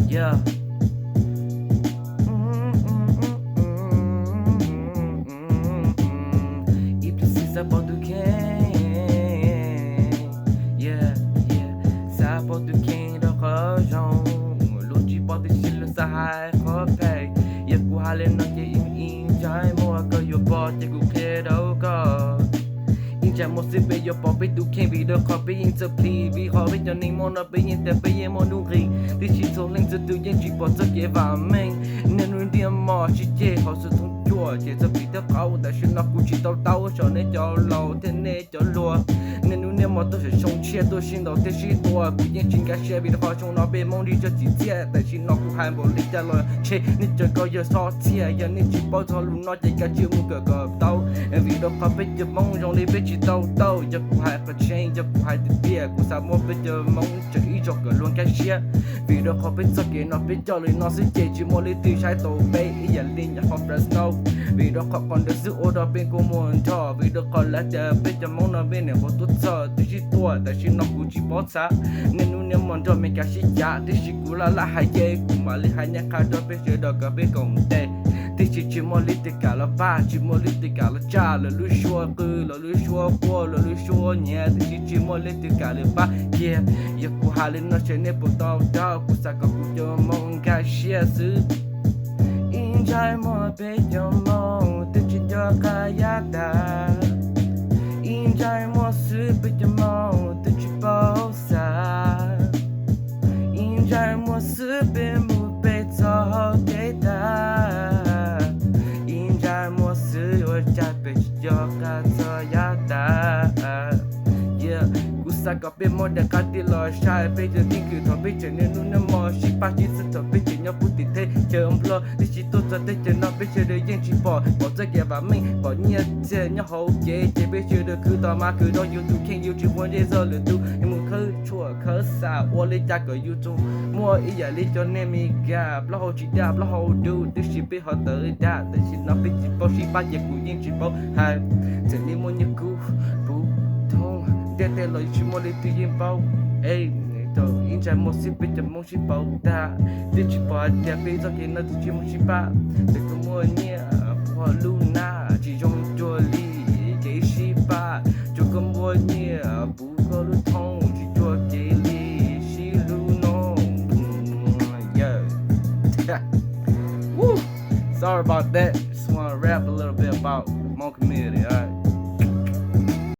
Yeah. Ib pliag xwb xav pom tus kheej, yeah, yeah, xav pom tus kheej rau qhov zoo, luag tsis pom tiam sis luag xav hais qhov phem. Yog kuv hais li no ces ib ntsais muag koj yuav pom ces kuv qhia rau koj. Ib ntsais muag xwb peb yuav pom peb tus kheej vim rau qhov peb yeej txawj plis, vim qhov peb cov neeg Hmoob no peb yeej tias peb yeej muaj nuj nqis, tiam sis txhua leej txhua tus yeej tsis pom txoj kev vam meej. Niaj hnub niaj hmo sib ceg hauv xov tooj cuam ces txog plis thiab qaub, tam sim no kuv tsis tau taub tso nej cov laus thiab nej cov hluas. Niaj hnub niaj hmo tuaj saum xyoo tshiab tuaj sib ntaus thiab sib tua, kuv yeej tsis nkag siab vim rau qhov xyoo no peb Hmoob li tso tsim txiaj. Tam sim no kuv hais npaum li cas los ntshe nej cov ko yog xob txhiaj, yog nej tsis paub txog lus no ces kav tsij mus kawm kom tau, vim rau qhov peb cov Hmoob zoo li peb tsis tau tau. Yog kuv hais qhov tseeb, yog kuv hais tiag tiag, kuv xav muab peb cov Hmoob tseem ib zaug kom luag nkag siab, vim rau qhov peb txoj kev no peb coj li no xwb ces tsis muaj leej twg saib taus peb ib yam li nyob hauv Fresno. Vim rau qhov qhov ntawd xwb ua rau peb kua muag nrho, vim rau qhov lawv tias peb cov Hmoob no peb niam qhuav tuaj txog twb sib tua, tam sim no kuv tsis paub xav. Niaj hnub niaj hmo nrog Meskas sib cav, tiam sis kuv laj laj hais ces kuv mam li hais nyab qha rau peb sawv daws kom peb koom tes, tiam sis tsis muaj leej twg kam los pab, tsis muaj leej twg kam los tsa lawv lub suab qw, lawv lub suab quaj, lawv lub suab nyiav, tiam sis tsis muaj leej twg kam los pab kiag. Yog kuv hais li no ces nej puas tau dag? Kuv xav kom kuv cov Hmoob nkag siab xwb. Ib ntsais muag peb cov Hmoob twb tsis nco qab yav tas, ib ntsais muag xwb peb cov Hmoob twb tsis paub xav, ib ntsais muag xwb peb mus peb txoj hauv kev tag, ib ntsais muag xwb ua cas peb tsis nco qab txog yav tas. Yeah, kuv xav kom peb Hmoob rov qab tig los saib peb cov keeb kwm thaum peb tseem niaj hnub niaj hmo sib pab sib txhawb, thaum peb tseem nyob puag tim teb chaws Nplog, tiam sis tuaj txog teb chaws no peb sawv daws yeej tsis pom, pom txoj kev vam meej, pom nyiaj txiag nyob hauv kev ces peb sawv daws khwv tau mas khwv rau yus tus kheej, yus tsis quav ntsej txog lwm tus, yus mus khawb tshuaj khawb xas ua li cas kom yus tsuas muaj ib yam li cov neeg Meskas, plaub hau tsis dag plaub hau dub, tiam sis peb ho tawv dag, tam sim no peb tsis paub sib pab ces kuv yeej tsis paub hais. Txawm li muaj nyiaj kub puv thoob ntiaj teb los tsis muaj leej twg yeej paub. Ib ntsais muag xwb peb cov Hmoob sib pauv tag, twb tsis pom hais tias peb txoj kev no twb tsis muaj sib pab. Txawm koj muaj nyiaj puv lub nab tsis zoo cuag li kev sib pab, tsuas koj muaj nyiaj puv koj lub thoob tsis cuag kev li sib hlub no. Sorry about that. Just wanna rap a little bit about the Hmong community, alright?